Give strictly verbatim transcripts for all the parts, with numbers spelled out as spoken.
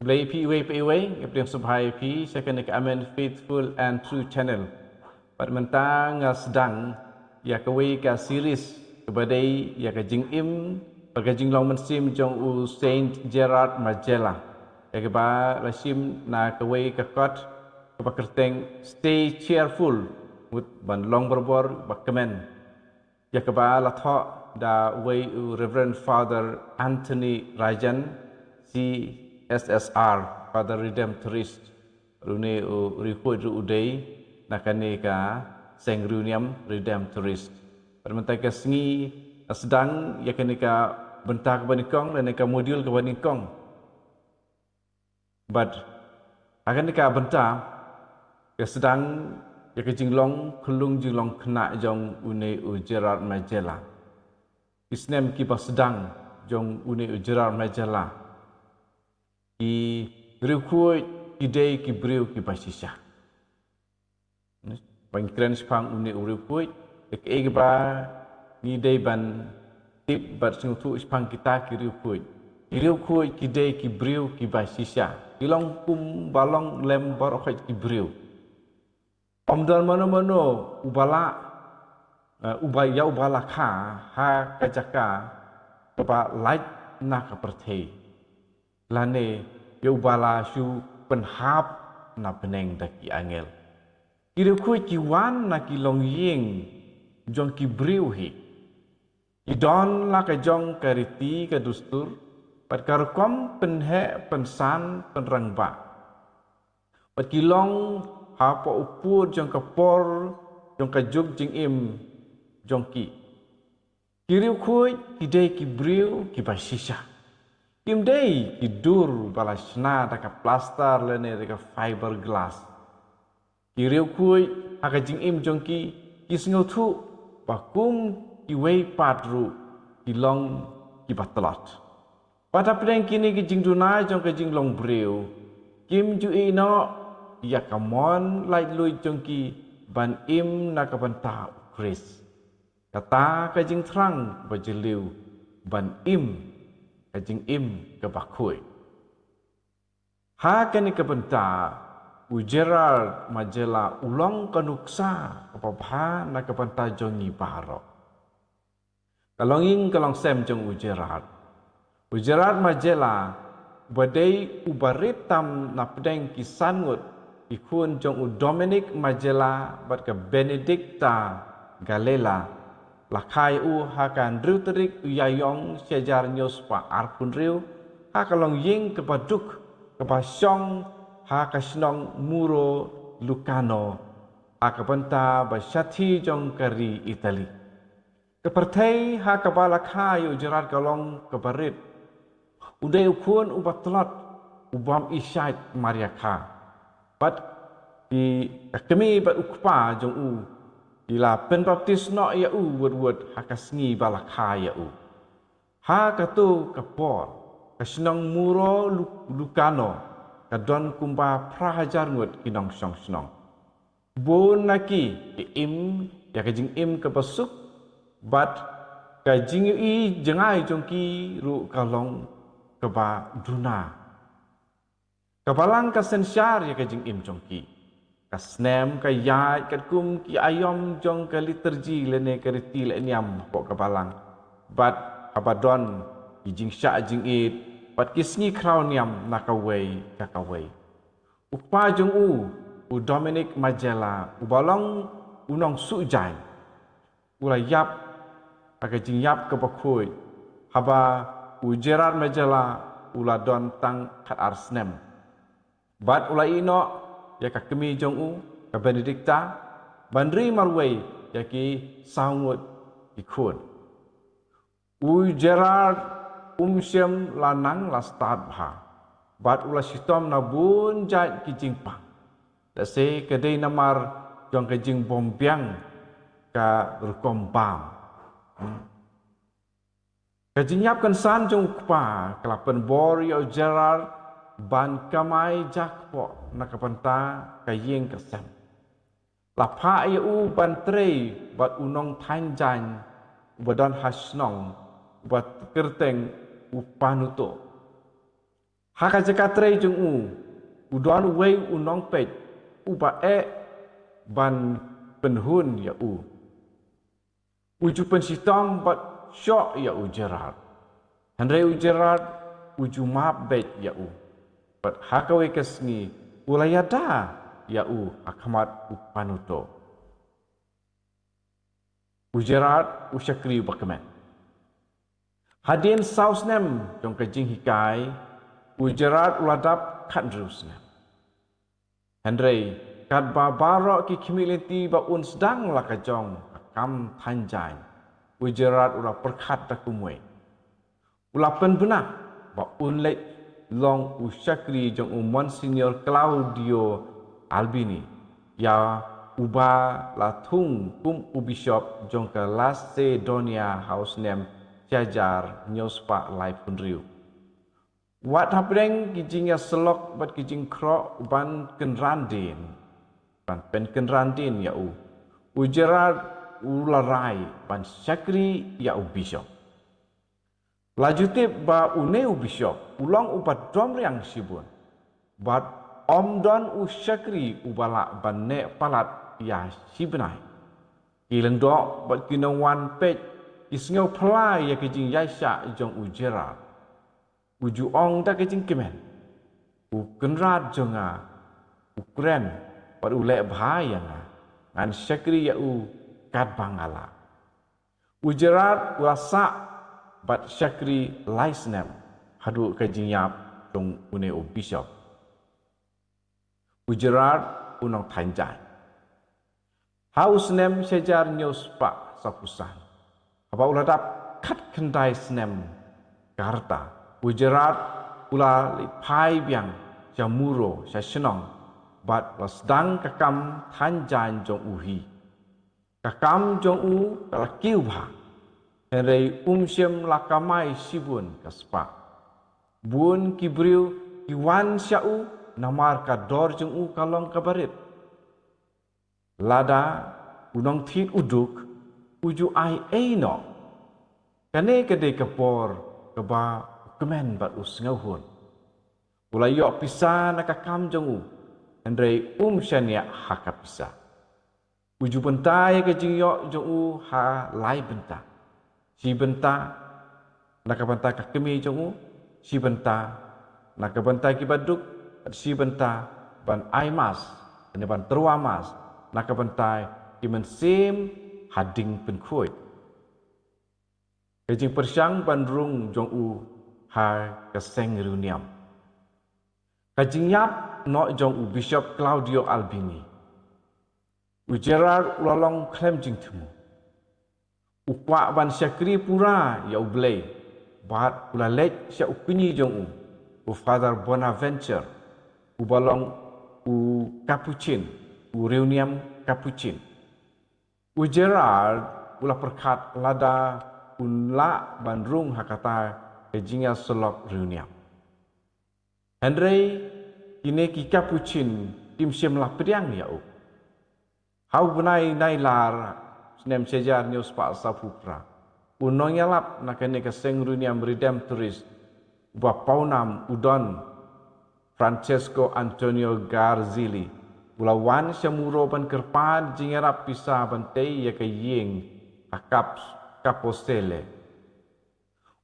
Khublei phi iwei pa iwei, nga pdiang sngewbha ïa phi sha kane ka Amen Faithful and True Channel. Bad mynta nga sdang ïa kawei ka series kaba dei ïa ka jingim bad ka jinglong mynsiem jong u Saint Gerard Majella, ïa kaba la shim na kawei ka kot kaba kyrteng Stay Cheerful, mut ban long barabor ba kmen. Ïa kaba la thoh da uwei u Reverend Father Anthony Rajan, C S S R, Father Redemptorist. Une u riewkhuid ruh u dei na kane ka seng riewniam Redemptorist. Bad mynta ka sngi nga sdang ïa kane ka bynta kaba nyngkong lane ka module kaba nyngkong. Bad ha kane ka bynta ka sdang ïa ka jinglong khyllung jinglong khynnah jong une u Gerard Majella. Ki snem kiba sdang jong une u Gerard Majella. Ki riewkhuid ki dei ki briew kiba shisha. Ba ngi kren shaphang une u riewkhuid, kaei kaba ngi dei ban tip bad sngewthuh shaphang kita ki riewkhuid. Ki riewkhuid ki dei ki briew kiba shisha. Ki long kumba long lem baroh khoit ki briew. Ym don mano mano uba lah, eh, uba ïa uba la kha ha ka jaka kaba lait na ka pyrthei, lane ïa uba la shu pynhap na bneng da ki angel. Ki riewkhuid ki wan na ki longïing jong ki briew hi. Ki don la ka jong ka riti ka dustur bad ka rukom pynheh pynsan pynrangbah. Bad ki long hapoh u pud jong ka por jong ka juk jingim jong ki. Ki riewkhuid ki dei ki briew kiba shisha. Kim dei ki dur ba la shna da ka plastar lane da ka fiberglass. Ki riewkhuid ha ka jingim jong ki, ki sngewthuh ba kum kiwei pat ruh ki long kiba tlot. Bad hapdeng kine ki jingduna jong ka jinglong briew, kim ju ïehnoh ïa ka mon laitluid jong ki ban im na ka bynta u Khrist. Kata ka jingthrang ba jylliew ban im ka jingim kaba khuid. Ha kane ka bynta u Gerard Majella u long ka nuksa kaba bha na ka bynta jong ngi baroh. Ka longïing ka longsem jong u Gerard. U Gerard Majella uba dei uba rit tam na pdeng ki san ngut ki khun jong u Dominic Majella bad ka Benedicta Gallela. La kha ïa u ha ka hynriew tarik u Ïaïong shi hajar hynñiew spah arphew hynriew ha ka longïing kaba duk kaba shong ha ka shnong Muro Lucano ha ka bynta ba shathie jong ka ri Italy. Ka pyrthei ha kaba la kha ïa u Gerard ka long kaba rit. U dei u khun uba tlot, u bym i shait mar ïa kha. Bad ki, ka kmie bad u kpa jong u ki la pynbaptis noh ïa u wut wut ha ka sngi ba la kha ïa u. Ha kato ka por ka shnong Muro Lu-, Lucano ka don kumba phra hajar ngut ki nongshong shnong. Bun na ki ki im ïa ka jingim kaba suk bad ka jingïohi jngai jong ki ruh ka long kaba duna. Ka balang ka synshar ïa ka jingim jong ki. Ka snem ka ïaid katkum ki aïom jong ka liturgi lane ka riti leh niam hapoh ka balang. Bad haba don ki jingshah jingit bad ki sngi khraw niam na kawei ka kawei. U kpa jong u, u Dominic Majella, uba long u nongsuh jaiñ, u la ïap ha ka jingïap kaba khuid haba u Gerard Majella u la don tang khatar snem. Bad u la ïehnoh ïa ka kmie jong u, ka Benedicta, ban ri marwei ïa ki saw ngut ki khun. U Gerard um shym la nang la stad bha bad u la shitom na bun jait ki jingpang. Lehse ka dei namar jong ka jingbym biang ka rukom bam. Hmm. Ka jingïap kynsan jong u kpa ka la pynbor ïa u Gerard ban kamai jakpoh na ka bynta ka ïing ka sem. La phah ïa u ban trei bad u nongthaiñ jaiñ uba don ha shnong uba kyrteng u Panuto. Ha ka jaka trei jong u, u don uwei u nongpeit uba eh ban pynhun ïa u. U ju pynshitom bad shoh ïa u Gerard. Hynrei u Gerard u ju map beit ïa u. Bad ha kawei ka sngi u la ïada ïa u ha khmat u panu to. U Gerard u shakri uba kmen. Hadien saw snem jong ka jinghikai, u Gerard u la dap khathynriew snem. Hynrei katba baroh ki khmih lynti ba un sdang la ka jong ka kam thaiñ jaiñ, u Gerard u la pyrkhat da kumwei. U la pynbna ba un leit long u shakri jong u Monsignor Claudio Albini, ïa uba la thung kum u bishop jong ka Lacedonia ha u snem shihajar hynñiew spah laiphew hynriew. Wat hapdeng ki jingïasyllok bad ki jingkhroh ban kynran dien, ban pynkynran dien ïa u, u Gerard u la rai ban shakri ïa u bishop. La ju tip ba une u bishop u long uba dom riang shibun, bad ym don u shakri uba lah ban neh palat ïa shi bnai. Ki lyngdoh bad ki nongwan peit ki sngew phylla ïa ka jingïaishah jong u Gerard. U ju ong da ka jingkmen, u Kynrad jong nga u kren bad u leh bha ïa nga, ngan shakri ïa u katba nga lah. U Gerard u la sah bad shakri lai snem haduh ka jingïap jong une u bishop. U Gerard u nongthaiñ jaiñ. Ha u snem shihajar hynñiew spah sawphew san, haba u la dap khatkhyndai snem ka rta, u Gerard u la leit phai biang sha Muro sha shnong bad la sdang ka kam thaiñ jaiñ jong u hi. Ka kam jong u ka la kiew bha, hynrei um shym la kamai shibun ka spah. Bun ki briew ki wan sha u namar ka dor jong u ka long kaba rit. Lada u nongthied u duk, u ju ai ei noh. Kane ka dei ka por kaba u kmen bad u sngewhun. U la ïoh pisa na ka kam jong u, hynrei um shaniah ha ka pisa. U ju bynta ïa ka jingïoh jong u ha lai bynta. Shi bynta na ka bynta ka kmie jong u, shi bynta na ka bynta kiba duk, bad shi bynta ban ai mass, ne ban tyrwa mass na ka bynta ki mynsiem ha ding pynkhuid. Ka jingpyrshang ban rung jong u ha ka seng riewniam. Ka jingïap noh jong u Bishop Claudio Albini. U Gerard u la long khlem jingthmu. U kwah ban shakri pura ïa U Blei, bad u la leit sha u kñi jong u, u Father Bonaventure, uba long u Capuchin, u riewniam Capuchin. U Gerard u la pyrkhat lada un lah ban rung ha kata ka jingïasyllok riewniam. Hynrei kine ki Capuchin kim shym la pdiang ïa u. Ha u bnai Nailar snem shihajar hynñiew spah sawphew phra, u nongïalap na kane ka seng riewniam Redemptorist uba pawnam u Don Francesco Antonio Garzili u la wan sha Muro ban kyrpad jingïarap pisa ban tei ïa ka ïing ha Cap-, Caposele.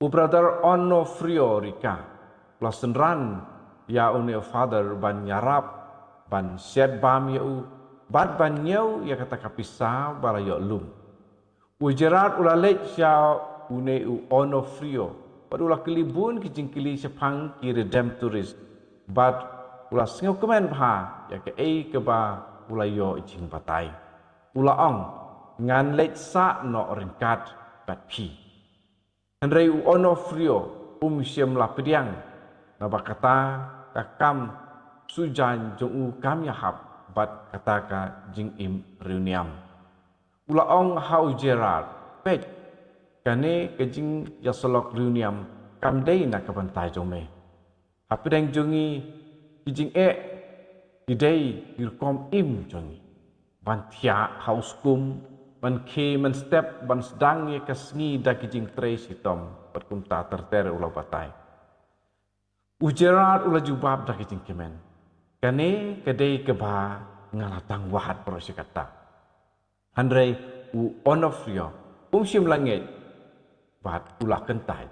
U Brother Onofrio Rica u la synran ïa une u Father ban ïarap, ban shet bam ïa u, bad ban ñiew ïa kata ka pisa ba la ïoh lum. U Gerard u la leit sha une u Onofrio bad u la kylli bun ki jingkylli shaphang ki Redemptorist, bad u la sngewkmen bha ïa kaei kaba u la ïoh jingbatai. U la ong, "Ngan leit sah noh ryngkat bad phi." Hynrei u Onofrio um shym la pdiang, naba kata ka kam sujaiñ jong u kam ïahap bad kata ka jingim riewniam. U la ong ha u Gerard, "Peit, kane ka jingïasyllok riewniam kam dei na ka bynta jong me. Hapdeng jong ngi ki jingeh ki dei ki rukom im jong ngi. Ban thiah ha u skum, ban khie mynstep, ban sdang ïa ka sngi da ki jingtrei shitom bad kumta ter ter," u la batai. U Gerard u la jubab da ka jingkmen, "Kane ka dei kaba nga la dang wad baroh shi katta." Hynrei u Onofrio um shym la ngeit bad u la kyntait.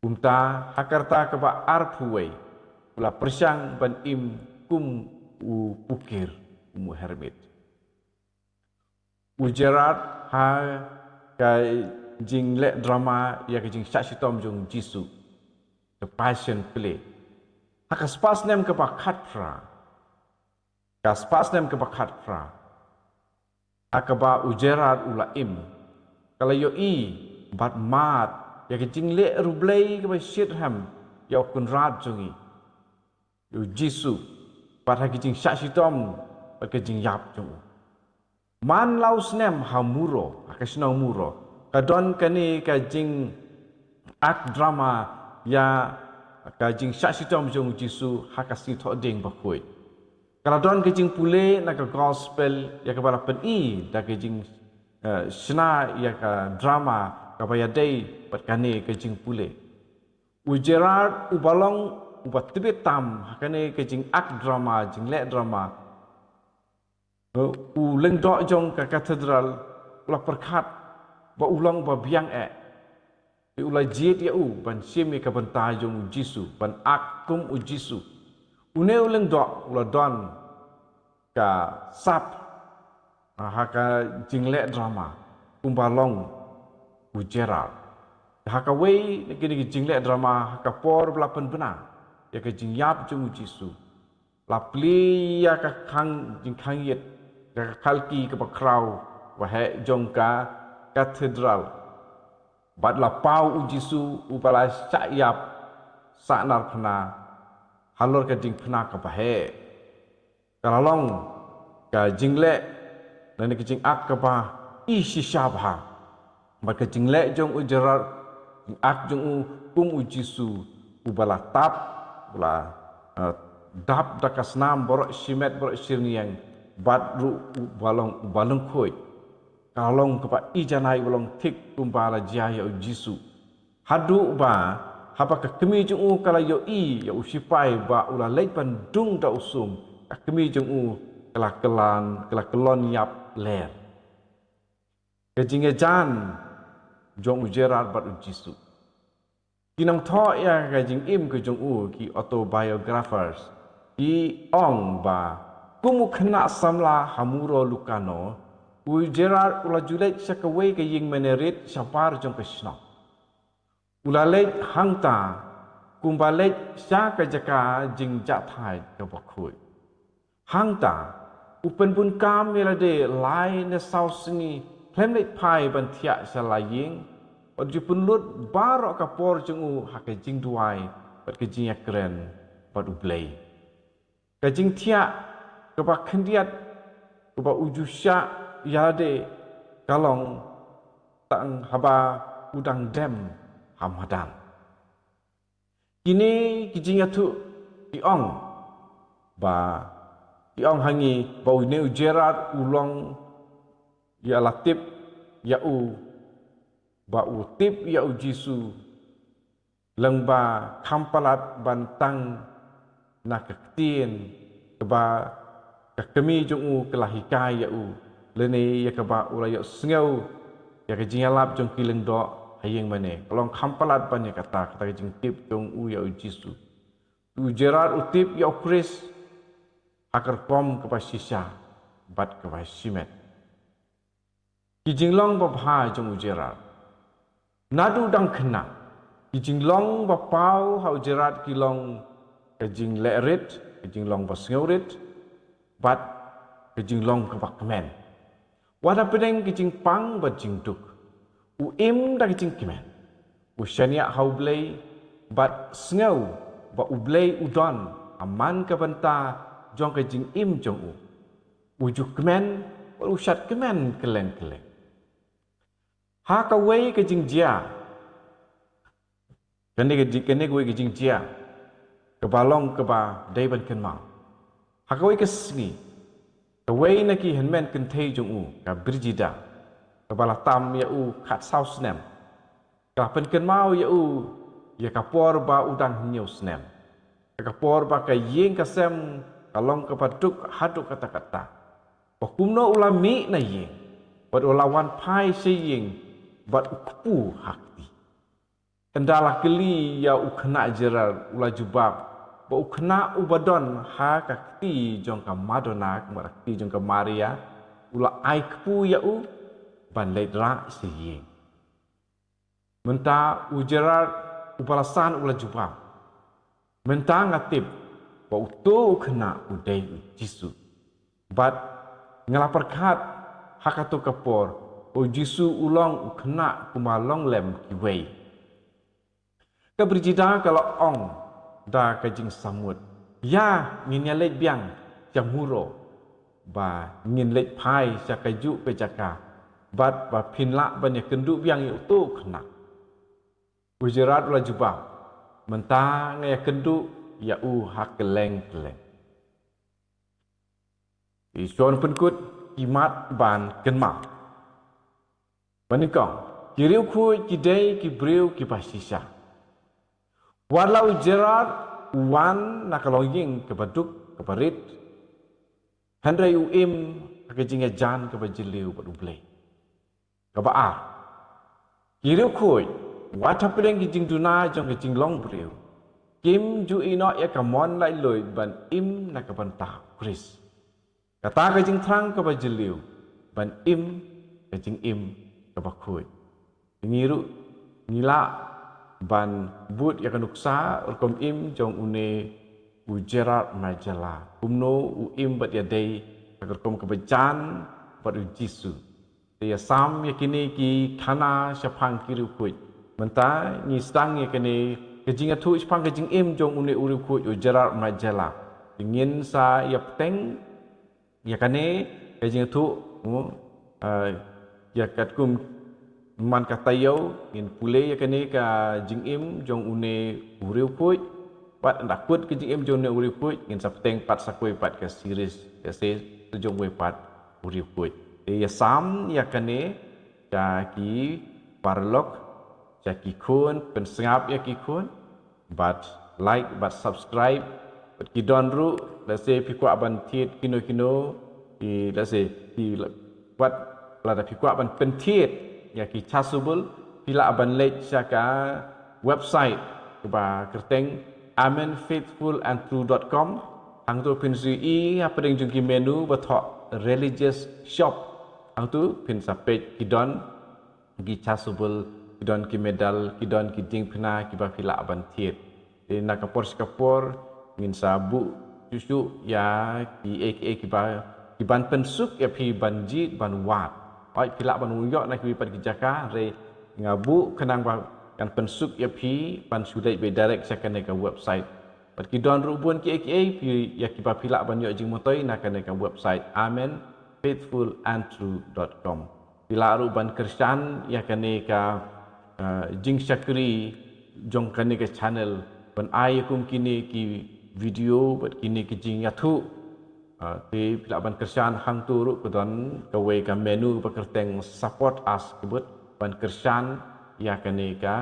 Kumta ha ka rta kaba arphew wei u la pyrshang ban im kum u pukir, kum u hermit. U Gerard ha ka jingleh drama ïa ka jingshah shitom jong u Jisu, The Passion Play, ha ka spah snem kaba khatphra. Ka spah snem kaba khatphra ha kaba u Gerard u la im, ka la ïohi bad mad ïa ka jingleh riewblei kaba shitrhem ïa u Kynrad jong ngi, ïa u Jisu, bad ha ka jingshah shitom bad ka jingïap jong u. Man la u snem ha Muro, ha ka shnong Muro, ka don kane ka jingak drama ïa ka jingshah shitom jong u Jisu ha ka Sngi Thohdieng Bakhuid. Ka la don ka jingpule na ka gospel ïa kaba la pyni da ka jing, eh, shna ïa ka drama kaba ïadei bad kane ka jingpule. U Gerard uba long uba tbit tam ha kane ka jingak drama, jingleh drama, eh, u lyngdoh jong ka cathedral u la pyrkhat ba u long ba biang eh. Te u la jied ïa u ban shim ïa ka bynta jong u Jisu, ban ak kum u Jisu. Une u lyngdoh u la don ka sap ha ka jingleh drama kumba long u Gerard. Ha kawei na kine ki jingleh drama, ha ka por ba la pynbna ïa ka jingïap jong u Jisu, la plie ïa ka khang, jingkhang ïit, ïa ka khalki kaba khraw ba heh jong ka cathedral. Bad la paw u Jisu uba la shah ïap sahnarphna halor ka diengphna kaba heh. Ka la long ka jingleh lane ka jingak kaba i shisha bha. Bad ka jingleh jong u Gerard, jingak jong u kum u Jisu uba la tap, uba la, eh, dap da ka snam baroh shimet baroh shiryngiang, bad ruh uba long uba lyngkhuid. Ka la long kaba i janai, uba long thik kumba la jia ïa u Jisu. Haduh ba haba ka kmie jong u ka la ïohi ïa u shipai ba u la leit ban dung da u sum, ka kmie jong u ka la kyllon, ka la kyllon ïap ler. Ka jingïajan jong u Gerard bad u Jisu. Ki nongthoh ïa ka jingim ka jong u, ki autobiographers, ki ong ba kum u khynnah samla ha Muro Lucano, u Gerard u la ju leit sha kawei ka ïing mane rit shabar jong ka shnong. U la leit hangta kumba leit sha ka jaka jingjahthait kaba khuid. Hangta u pynbun kam ïa lade lai ne saw sngi khlem leit phai ban thiah sha la ïing, bad ju pynlut baroh ka por jong u ha ka jingduwai bad ka jingïakren bad U Blei. Ka jingthiah kaba khyndiat kaba u ju shah ïa lade ka long tang haba u dang dem ha madan. Kine ki jingïathuh ki ong ba, ki ong ha ngi ba une u Gerard u long, ïa la tip ïa u, ba u tip ïa u Jisu lyngba kham palat ban tang na ka ktien kaba ka kmie jong u ka la hikai ïa u, lane ïa kaba u la ïohsngew ïa ka jingïalap jong ki lyngdoh ha ïing mane. Ka long kham palat ban ïa kata, kata ka jingtip jong u ïa u Jisu. U Gerard u tip ïa u Khrist ha ka rukom kaba shisha bad kaba shimet. Ki jinglong babha jong u Gerard. Naduh u dang khynnah, ki jinglong ba paw ha u Gerard ki long ka jingleh rit, ka jinglong ba sngewrit, bad ka jinglong kaba kmen. Wat hapdeng ka jingpang bad jingduk, u im da ka jingkmen. U shaniah ha U Blei bad sngew ba U Blei u don ha man ka bynta jong ka jingim jong u. U ju kmen bad u shad kmen kylleng kylleng. Ha kawei ka jingjia, kane ka ji-, kane kawei ka jingjia kaba long kaba dei ban kynmaw. Ha kawei ka sngi, kawei na ki hynmen kynthei jong u, ka Brigida, kaba la tam ïa u khatsaw snem, ka la pynkynmaw ïa u ïa ka por ba u dang hynñiew snem. Ha ka por ba ka ïing ka sem ka long kaba duk haduh katta katta, ba kumno u la mih na ïing, bad u la wan phai sha ïing, bad u kpu ha kti. Ynda la kylli ïa u khynnah Gerard, u la jubab ba u khynnah uba don ha ka kti jong ka Madonna, ka kti jong ka Maria, u la ai kpu ïa u ban leit rah sha ïing. Mynta u Gerard uba la san u la jubab, mynta nga tip ba uto u khynnah u dei u Jisu. Bad nga la pyrkhat ha kato ka por, u Jisu u long u khynnah kumba long lem kiwei. Ka Brigida ka la ong da ka jingsamut, ïa, ngin ïa leit biang sha Muro, ba ngin leit phai sha kajuh ka jaka, bad ba phin lah ban ïa kynduh biang ïa uto u khynnah. U Gerard u la jubab, mynta nga ïa kynduh ïa u ha kylleng kylleng. Ki shon pynkut ki mat ban kynmaw. Ba nyngkong, ki riewkhuid ki dei ki briew kiba shisha. Wat la u Gerard u wan na ka longïing kaba duk kaba rit, hynrei u im ha ka jingïajan kaba jylliew bad U Blei. Kaba ar, ki riewkhuid, wat hapdeng ki jingduna jong ka jinglong briew, kim ju ïehnoh ïa ka mon laitluid ban im na ka bynta U Khrist. Kata ka jingthrang kaba jylliew ban im ka jingim kaba khuid. Ngi ruh ngi lah ban bud ïa ka nuksa rukom im jong une u Gerard Majella, kumno u im bad ïadei ha ka rukom kaba jan bad u Jisu. Te ïasam ïa kine ki khana shaphang ki riewkhuid. Mynta ngi sdang ïa kane ka jingïathuh shaphang ka jingim jong une u riewkhuid u Gerard Majella. Te ngin sa ïa bteng ïa kane ka jingïathuh, hmm, ah, ïa katkum man ka taïew, ngin pule ïa kane ka jingim jong une u riewkhuid. Bad ynda kut ka jingim jong une u riewkhuid, ngin sa bteng pat sa kawei pat ka series, ïa se, sa jong wei pat u riewkhuid. Te ïasam ïa kane sha ki paralok, sha ki khun, pynsngap ïa ki khun, bad like, bad subscribe, bad ki don ruh, lehse phi kwah ban thied kino kino, ki, lehse, ki, bad lada phi kwah ban pynthied ïa ki chasuble, phi lah ban leit sha ka website kaba kyrteng amen faithful and true dot com. Hangto phin sa ïohi hapdeng jong ki menu ba thoh religious shop. Hangto phin sa peit ki don ki chasuble, ki don ki medal, ki don ki diengphna kiba phi lah ban thied. Te na ka por sha ka por ngin sa buh shuh shuh ïa kiei kiei kiba, ki ban pynsuk ïa phi ban jied ban wad. Hooid, phi lah ban ïoh na kiwei pat ki jaka, hynrei nga buh khnang ba kan pynsuk ïa phi ban shu leit beit direct sha kane ka website. Bad ki don ruh bun kiei kiei phi, ïa kiba phi lah ban ïoh jingmyntoi na kane ka website amen faithful and true dot com. Phi lah ruh ban kyrshan ïa kane ka, ah, jingshakri jong kane ka channel, ban ai ïa kum kine ki video bad kine ki jingïathuh. Ah, te phi lah ban kyrshan hangto ruh, ka don kawei ka menu ba kyrteng support us, ka bud ban kyrshan ïa kane ka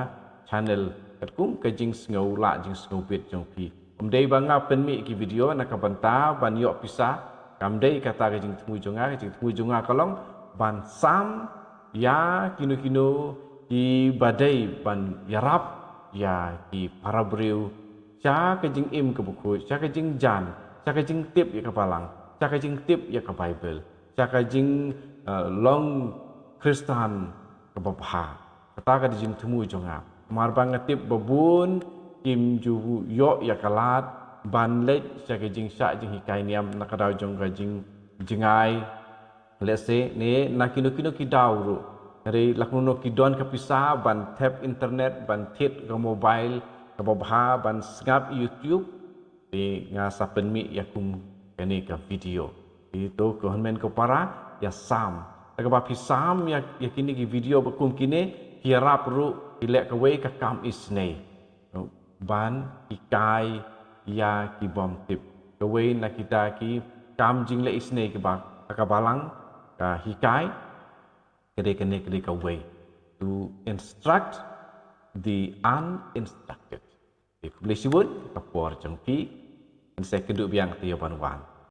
channel katkum ka jingsngewlah jingsngewbit jong phi. Ym dei ba nga pynmih ki video na ka bynta ban ïoh pisa, kam dei kata ka jingthmu jong nga. Ka jingthmu jong nga ka long ban sam ïa kino kino kiba dei ban ïarap ïa ki para briew sha ka jingim kaba khuid, sha ka jingjan, sha ka jingtip ïa ka Balang, sha ka jingtip ïa ka Baibl, sha ka jing, eh, long Khristan kaba bha. Kata ka dei jingthmu jong nga. Namar ba nga tip ba bun kim ju ïoh ïa ka lad ban leit sha ka jingshah jinghikai niam na ka daw jong ka jing, jingai, lehse ne na kino kino ki daw ruh. Hynrei la kumno ki don ka pisa ban thep internet, ban thied ka mobile kaba bha, ban sngap YouTube, te nga sa pynmih ïa kum kane ka video. Te to ko hynmen ko para, ïasam. Te kaba phi sam ïa, ïa kine ki video ba kum kine, phi ïarap ruh ïa leh kawei ka kam isynei ban hikai ïa ki bym tip. Kawei na kita ki kam jingleh isynei kiba ha ka Balang ka hikai, ka dei kane, ka dei kawei, to instruct the uninstructed. Khublei shibun ka por jong phi. Ngan sa ïakynduh biang te ïa ban wan.